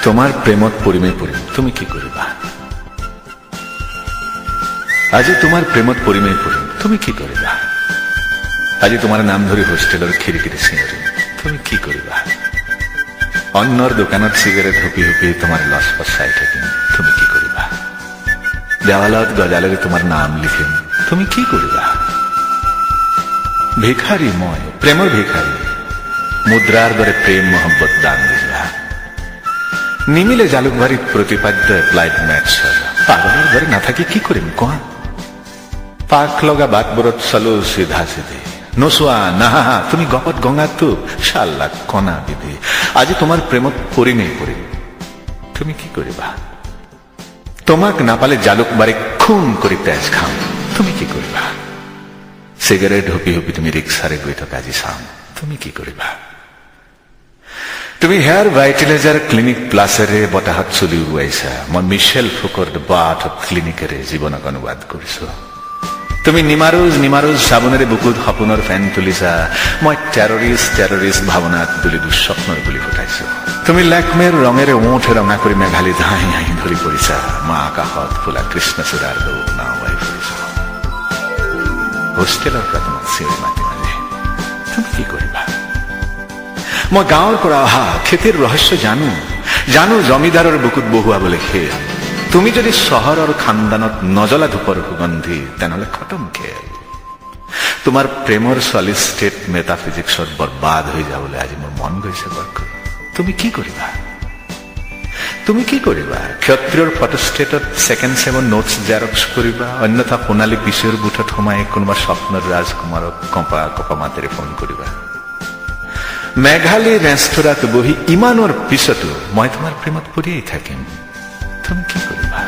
তোমাৰ প্ৰেমত পৰিমেই পৰিম, তুমি কি কৰিবা? আজি তোমাৰ প্ৰেমত পৰিমেই পৰিম, তুমি কি কৰিবা? আজি তোমাৰ নাম ধৰি হোষ্টেলৰ খিৰিকীৰে চিঞৰিম, তুমি কি কৰিবা? অন্যৰ দোকানত চিগাৰেট হুপি হুপি তোমাৰ লচপচ চাই থাকিম, তুমি কি কৰিবা? দেৱালত গজালেৰে তোমাৰ নাম লিখিম, তুমি কি কৰিবা? ভিখাৰী মই, প্ৰেমৰ ভিখাৰী, মুদ্ৰাৰ দৰে প্ৰেম মহব্বত দান দিবা। নিমিলে জালুকবাৰীত প্ৰতিপাদ্য এপ্লাইড মেথছৰ, পাগলৰ দৰে নাথাকি কি কৰিম কোৱা? পাক লগা বাটবোৰত চলো চিধা চিধি, নোচোৱা নাহাহা তুমি গপত গঙাটোপ, চাল্লা কণা বিধি। আজি তোমাৰ প্ৰেমত পৰিমেই পৰিম, তুমি কি কৰিবা? তোমাক নাপালে জালুকবাৰীক খুন কৰি তেজ খাম, তুমি কি কৰিবা? চিগাৰেট হুপি হুপি তুমি ৰিক্সাৰে গৈ থকা আজি চাম, তুমি কি কৰিবা? তুমি হেয়াৰ ভাইটেলাইজাৰ ক্লিনিক প্লাছেৰে বতাহত চুলি উৰুৱাইছা, মই মিছেল ফুকৰ বাথ অফ ক্লিনিকেৰে জীৱনক অনুবাদ কৰিছো। তুমি নিমাৰোজ নিমাৰোজ চাবোনেৰে বুকুত সপোনৰ ফেন তুলিছা, মই টেৰৰিষ্ট টেৰৰিষ্ট ভাৱনাত তুলি দুঃস্বপ্নৰ গুলি ফুটাইছো। তুমি লেকমেৰ ৰঙেৰে ওঁঠ ৰঙা কৰি মেঘালীত হাঁহি হাঁহি ধৰি পৰিছা, মই আকাশত ফুলা কৃষ্ণচূড়াৰ দৌত নাওৱাই ফুৰিছো। হোষ্টেলৰ পৰা তোমাক চিঞৰি মাতি মাতি, তুমি কি কৰিবা? মই গাঁৱৰ পৰা অহা, খেতিৰ ৰহস্য জানো, জানো জমিদাৰৰ বুকুত বহুৱাবলৈ খেল। তুমি যদি চহৰৰ খান্দানত নজ্বলা ধূপৰ সুগন্ধি, তেনেহ'লে খতম খেল। তোমাৰ প্ৰেমৰ চলিড ষ্টেট মেটাফিজিক্সত বৰবাদ হৈ যাবলৈ আজি মোৰ মন গৈছে বৰকৈ, তুমি কি কৰিবা? তুমি কি কৰিবা? ক্ষত্ৰিয়ৰ ফটোষ্টেটত ছেকেণ্ড চেমৰ নোটছ জেৰক্স কৰিবা, অন্যথা সোণালী পিচিৰ বুথত সোমাই কোনোবা স্বপ্নৰ ৰাজকুমাৰক কঁপা কঁপা মাতেৰে ফোন কৰিবা। মেঘালী ৰেস্তোৰাঁত বহি ইমানৰ পিছতো মই তোমাৰ প্ৰেমত পৰিয়েই থাকিম, তুমি কি কৰিবা?